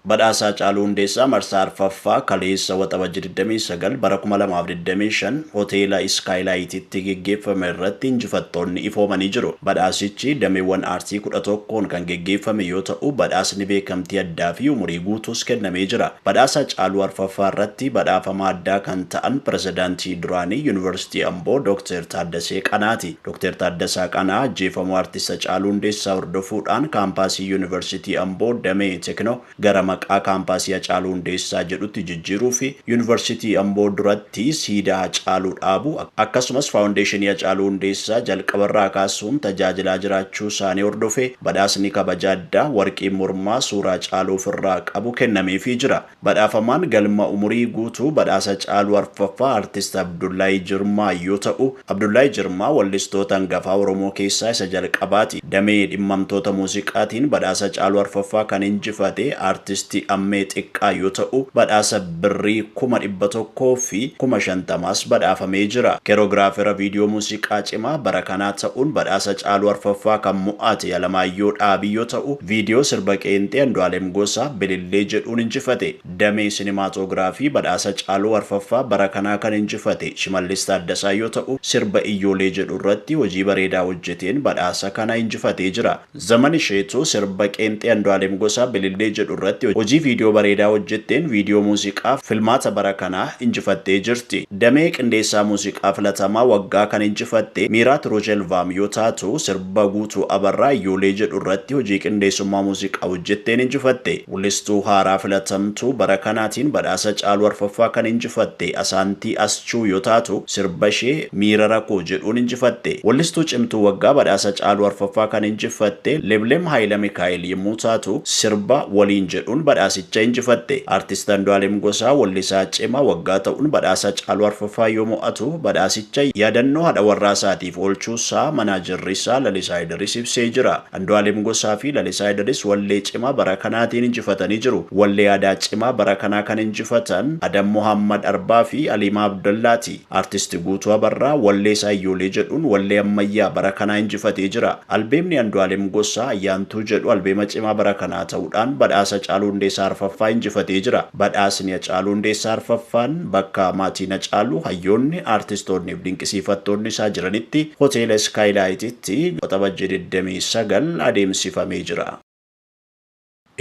Badhaasa Hacaaluu Hundeessaa marsaa arfaffaa kaleessa Waxabajji 29 bara 2025 hoteela Iskaayilaayititti geggeeffame irratti injifattoonni ifoomanii jiru. Badhaasichi dameewwan aartii 11n kan geggeeffame yoo ta'u, badhaasni beekamtii addaa fi umurii guutuus kennamee jira. Badhaasa Hacaaluu arfaffaa irratti badhaafamaa addaa kan ta'an pirezidaantii duraanii Yuunivarsiitii Amboo Dr. Taaddasee Qanaati. Dr. Taaddasaa Qanaa ajjeefamuu aartist Hacaaluu Hundeessaa hordofuudhaan kaampaasii Yuunivarsiitii Amboo damee Teknoo gara maqaa kaampaasii Hacaaluu Hundeessaa jedhutti jijjiiruu fi Yuunivarsiitii Amboo duratti siidaa Hacaaluu dhaabu, akkasumas faawundeeshinii Hacaaluu Hundeessaa jalqabarraa kaasuun tajaajilaa jiraachuu isaanii hordofee badhaasni kabaja addaa warqiin mormaa suuraa Hacaaluu ofirraa qabu kennameefii jira. Badhaafamaan galma umurii guutuu badhaasa Hacaaluu arfaffaa Artist Abdullaahii Jirmaa yoo ta'u, Abdullaahii Jirmaa wallistoota hangafaa Oromoo keessaa isa jalqabaati. Damee dhimmamtoota muuziqaatiin badhaasa Hacaaluu arfaffaa kan injifate Artisti Ammee Xiqqaa yoo ta'u, badhaasa birrii 150,000s badhaafamee jira. Keroogiraafera viidiyoo muuziqaa cimaa bara kanaa ta'uun badhaasa Hacaaluu arfaffaa kan mo'ate Alamaayyoo Dhaabii yoo ta'u, viidiyoo sirba qeenxee Andu'aalem Gosaa Bilillee jedhuun injifate. Damee sinimaatoogiraafii badhaasa Hacaaluu arfaffaa bara kanaa kan injifate Shimallis Taaddasaa yoo ta'u, sirba Iyyoolee jedhu irratti hojii bareedaa hojjeteen badhaasa kana injifatee jira. Zaman Isheetuu sirba qeenxee Andu'aalem Gosaa Bilillee jedhu irratti hojii viidiyoo bareedaa hojjetteen viidiyoo muuziqaa filmaata bara kanaa injifattee jirti. Damee qindeessaa muuziqaa filatamaa waggaa kan injifatte Miiraat Rojelvaam yoo taatu, sirba Guutuu Abarraa Iyyoolee jedhu irratti hojii qindeessummaa muuziqaa hojjetteen injifatte. Wellistuu haaraa filatamtuu bara kanaatiin badhaasa Hacaaluu arfaffaa kan injifatte Asaantii Aschuu yoo taatu, sirba ishee Miira Rakoo jedhuun injifatte. Wellistuu cimtuu waggaa badhaasa Hacaaluu arfaffaa kan injifatte Lemlem Haayila Mikaa'el yommuu taatu, sirba Waliin jedhuun badhaasicha injifatte. Artist Andu'aalem Gosaa wellisaa cimaa waggaa ta'uun badhaasa Hacaaluu arfaffaa yoo mo'atu, badhaasicha yaadannoo haadha warraa isaatiif oolchuusaa manaajarri isaa Lalisaa Idiris ibsee jira. Andu'aalem Gosaa fi Lalisaa Idiris wallee cimaa bara kanaatiin injifatanii jiru. Wallee aadaa cimaa bara kanaa kan injifatan Adam Mohammad Arbaa fi Aliimaa Abdallaati. Artist Guutuu Abarraa wallee isaa Iyyoolee jedhuun wallee ammayyaa bara kanaa injifatee jira. Albeemni Andu'aalem Gosaa Ayyaantuu jedhu albeema cimaa bara kanaa ta'uudhaan badhaasa Hacaaluu Hundeessaa arfaffaa injifatee jira. Badhaasni Hacaaluu Hundeessaa arfaffaan bakka maatiin Hacaaluu, hayyoonni, aartistoonni fi dinqisiifattoonni isaa jiranitti hoteela Iskaayilaayititti Waxabajjii 29 adeemsifamee jira.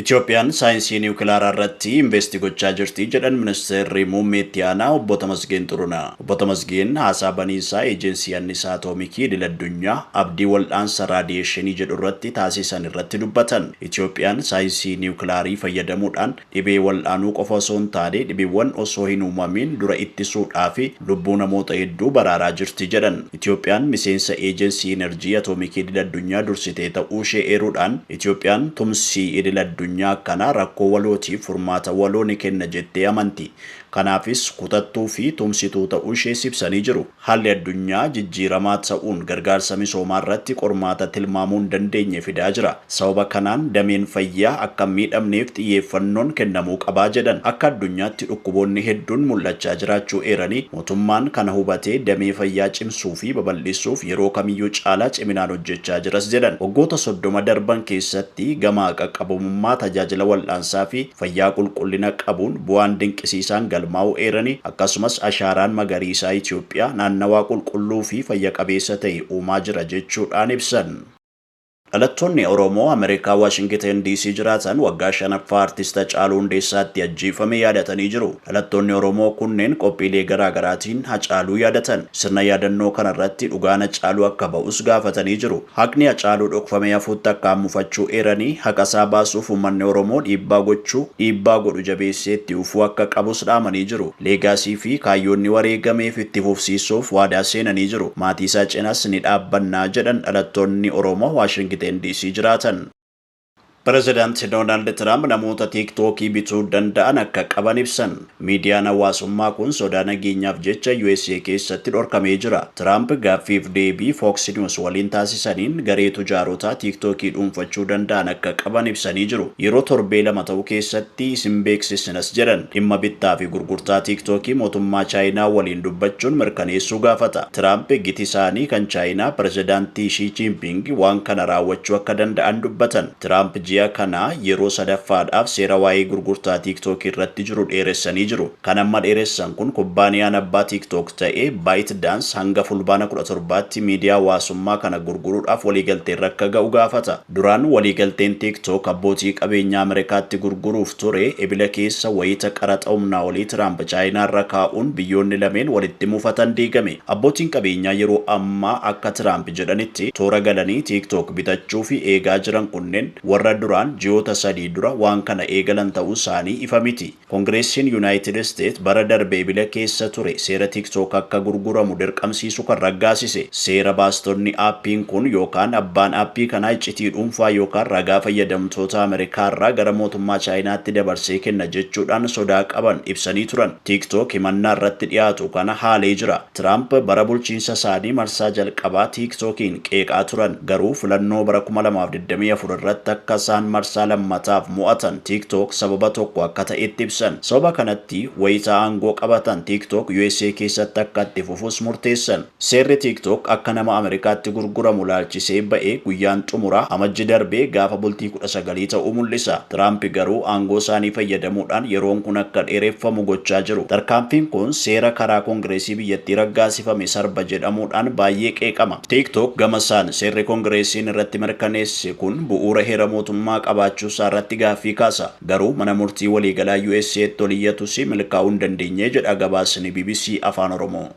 Itoophiyaan saayinsii niwukilaaraa irratti investi gochaa jirti jedhan Ministeerri Muummee Itti Aanaa Obbo Tamasgeen Xurunaa. Obbo Tamasgeen haasaa baniinsaa Eejensii Annisaa Atoomikii Idil Addunyaa abdii wal'aansa raadiyeeshinii jedhu irratti taasisan irratti dubbatan. Itoophiyaan saayinsii niwukilaarii fayyadamuudhaan dhibee wal'aanuu qofa osoo hin taane dhibeewwan osoo hin uumamiin dura ittisuudhaa fi lubbuu namoota hedduu baraaraa jirti jedhan. Itoophiyaan miseensa Eejensii Inerjii Atoomikii Idil Addunyaa dursitee ta'uu ishee eeruudhaan, Itoophiyaan tumsi idil addunyaa akkanaa rakkoo walootiif furmaata waloo ni kenna jettee amanti. Kanaafis kutattuu fi tumsituu ta'uu ishees ibsanii jiru. Haalli addunyaa jijjiiramaa ta'uun gargaarsa misoomaa irratti qormaata tilmaamuu hin dandeenye fidaa jira. Sababa kanaan dameen fayyaa akka hin miidhamneef xiyyeeffannoon kennamuu qabaa jedhan. Akka addunyaatti dhukkuboonni hedduun mul'achaa jiraachuu eeranii, mootummaan kana hubatee damee fayyaa cimsuu fi babal'isuuf yeroo kamiyyuu caalaa ciminaan hojjechaa jiras jedhan. Waggoota 30 darban keessatti gama qaqqabamummaa tajaajila wal'aansaa fi fayyaa qulqullina qabuun bu'aan dinqisiisaan galmaa'uu eeranii, akkasumas ashaaraan magariisaa Itiyoophiyaa naannawaa qulqulluu fi fayya qabeessa ta'e uumaa jira jechuudhaan ibsan. Dhalattoonni Oromoo Ameerikaa Waashingiten DC jiraatan waggaa shanaffaa Artist Hacaaluu Hundeessaatti ajjeefame yaadatanii jiru. Dhalattoonni Oromoo kunneen qophiilee garaa garaatiin Hacaaluu yaadatan. Sirna yaadannoo kanarratti dhugaan Hacaaluu akka ba'us gaafatanii jiru. Haqni Hacaaluu dhokfamee hafuutti akkaan mufachuu eeranii, haqasaa baasuuf uummanni Oromoo dhiibbaa gochuu, dhiibbaa godhu jabeessee itti ufuu akka qabus dhaamanii jiru. Leegaasii fi kaayyoo inni wareegameef itti fufsiisuuf waadaa seenanii jiru. Maatiisaa cinas ni dhaabbanna jedhan dhalattoonni Oromoo Waashingiten DC jiraatan. Pirezidaant Doonaald Tiraamp namoota Tiiktookii bituu danda'an akka qaban ibsan. Miidiyaan hawaasummaa kun sodaa nageenyaaf jecha usa keessatti dhorkamee jira. Tiraamp gaaffiif deebii Fox News waliin taasisaniin garee tujaarotaa Tiiktookii dhuunfachuu danda'an akka qaban ibsanii jiru. Yeroo torbee 2 ta'u keessatti isin beeksisnas jedhan. Dhimma bittaa fi gurgurtaa Tiiktookii mootummaa Chaayinaa waliin dubbachuun mirkaneessuu gaafata. Tiraamp giti isaanii kan Chaayinaa Pirezidaantii Shii Jiinpiing waan kana raawwachuu akka danda'an dubbatan. Tiraamp ji'a ji'a kanaa yeroo sadaffaadhaaf seera waa'ee gurgurtaa TikTok irratti jiru dheeressanii jiru. Kan amma dheeressan kun kubbaaniyaan abbaa TikTok ta'e ByteDance hanga Fulbaana 17tti miidiyaa hawaasummaa kana gurguruudhaaf waliigalteerra akka ga'u gaafata. Duraan waliigalteen TikTok abbootii qabeenyaa Ameerikaatti gurguruuf ture Ebila keessa wayita qaraxa humnaa olii Tiraamp Chaayinaarra kaa'uun biyyoonni lameen walitti mufatan diigame. Abbootiin qabeenyaa yeroo ammaa akka Tiraamp jedhanitti toora galanii TikTok bitachuu fi eegaa jiran kunneen warra duraan ji'oota 3 dura waan kana eegalan ta'uu isaanii ifa miti. Koongireesiin Yuunaayitid Isteet bara darbe Ebila keessa ture seera TikTok akka gurguramu dirqamsiisu kan raggaasise. Seera baastonni aappiin kun yookaan abbaan aappii kanaa iccitii dhuunfaa yookaan ragaa fayyadamtoota Ameerikaarraa gara mootummaa Chaayinaatti dabarsee kenna jechuudhaan sodaa qaban ibsanii turan. TikTok himannaa irratti dhiyaatu kana haalee jira. Tiraamp bara bulchiinsa isaanii marsaa jalqabaa TikTokiin qeeqaa turan, garuu filannoo bara 2024 irratti akka isaan marsaa lammataaf mo'atan TikTok sababa tokko akka ta'etti ibsan. Sababa kanatti wayitaa aangoo qabatan TikTok USA keessatti akka itti fufus murteessan. Seerri TikTok akka nama Ameerikaatti gurguramu laalchisee ba'e guyyaan xumuraa Amajji darbee gaafa bultii 19 ta'uu mul'isa. Tiraamp garuu aangoo isaanii fayyadamuudhaan yeroon kun akka dheereffamu gochaa jiru. Tarkaanfiin kun seera karaa Koongireesii biyyattii raggaasifame sarba jedhamuudhaan baay'ee qeeqama. TikTok gama isaan seerri Koongireesiin irratti mirkaneesse kun bu'uura heera mootummaa qabaachuu isaa irratti gaaffii kaasa. Garuu mana murtii waliigalaa USA'tti ol iyyatus milkaa'uu hin dandeenye jedha gabaasni BBC Afaan Oromoo.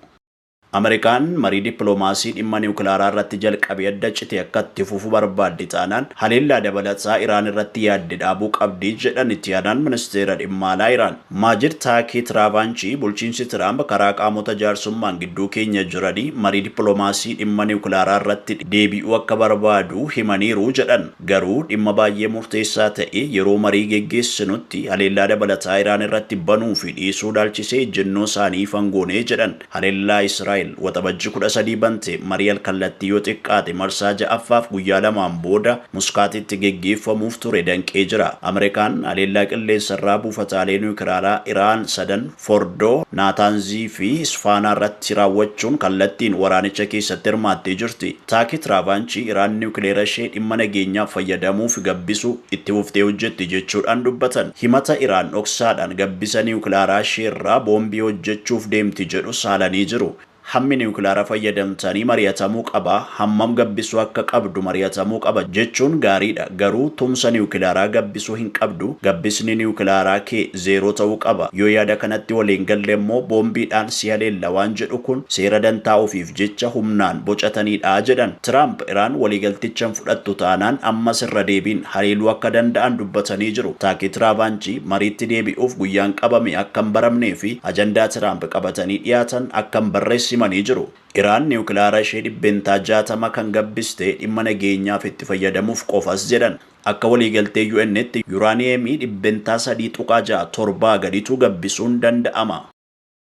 Ameerikaan marii dippiloomaasii dhimma niwukilaaraa irratti jalqabee adda cite akka itti fufu barbaaddi taanaan haleellaa dabalataa Iraan irratti yaadde dhaabuu qabdi jedhan itti aanaan ministeera dhimma alaa Iraan. Maajid Taakii Tiraavanchii bulchiinsi Tiraamp karaa qaamota jaarsummaan gidduu keenya jiranii marii dippiloomaasii dhimma niwukilaaraa irratti deebi'uu akka barbaadu himaniiru jedhan. Garuu dhimma baay'ee murteessaa ta'e yeroo marii geggeessinutti haleellaa dabalataa Iraan irratti banuu fi dhiisuu ilaalchisee ejjennoo isaanii ifa hin goone jedhan. Haleellaa Israa'el Waxabajjii 13 bante marii alkallattii yoo xiqqaate marsaa ja'affaaf guyyaa lamaan booda Muskaatitti geggeeffamuuf ture danqee jira. Ameerikaan haleellaa qilleensarraa buufataalee niwukilaaraa Iraan sadan Fordoo, Naataanzii fi Isfaanaa irratti raawwachuun kallattiin waraanicha keessatti hirmaattee jirti. Taaki Tiraavanchi Iraan niwukileera ishee dhimma nageenyaaf fayyadamuuf gabbisu itti fuftee hojjetti jechuudhaan dubbatan. Himata Iraan dhoksaadhaan gabbisa niwukilaaraa isheerraa boombii hojjechuuf deemti jedhu haalanii jiru. Hammi niwukilaara fayyadamtanii mari'atamuu qaba, hammam gabbisuu akka qabdu mari'atamuu qaba jechuun gaariidha. Garuu tumsa niwukilaaraa gabbisuu hin qabdu, gabbisni niwukilaaraa kee zeeroo ta'uu qaba. Yoo yaada kanatti waliin galle immoo boombiidhaan si haleella waan jedhu kun seera dantaa ofiif jecha humnaan bocatanidha jedhan. Tiraamp Iraan waliigaltichaan fudhattu taanaan ammas irra deebiin haleeluu akka danda'an dubbatanii jiru. Taakii Tiraavanchi mariitti deebi'uuf guyyaan qabame akka hin baramnee fi ajandaa Tiraamp qabatanii dhiyaatan akka hin barreessimanii jiru. Iraan niwukilaara ishee 60% kan gabbiste dhimma nageenyaaf itti fayyadamuuf qofas jedhan. Akka waliigaltee UN'tti yuraaniyeemii 3.67% gaditu gabbisuun danda'ama.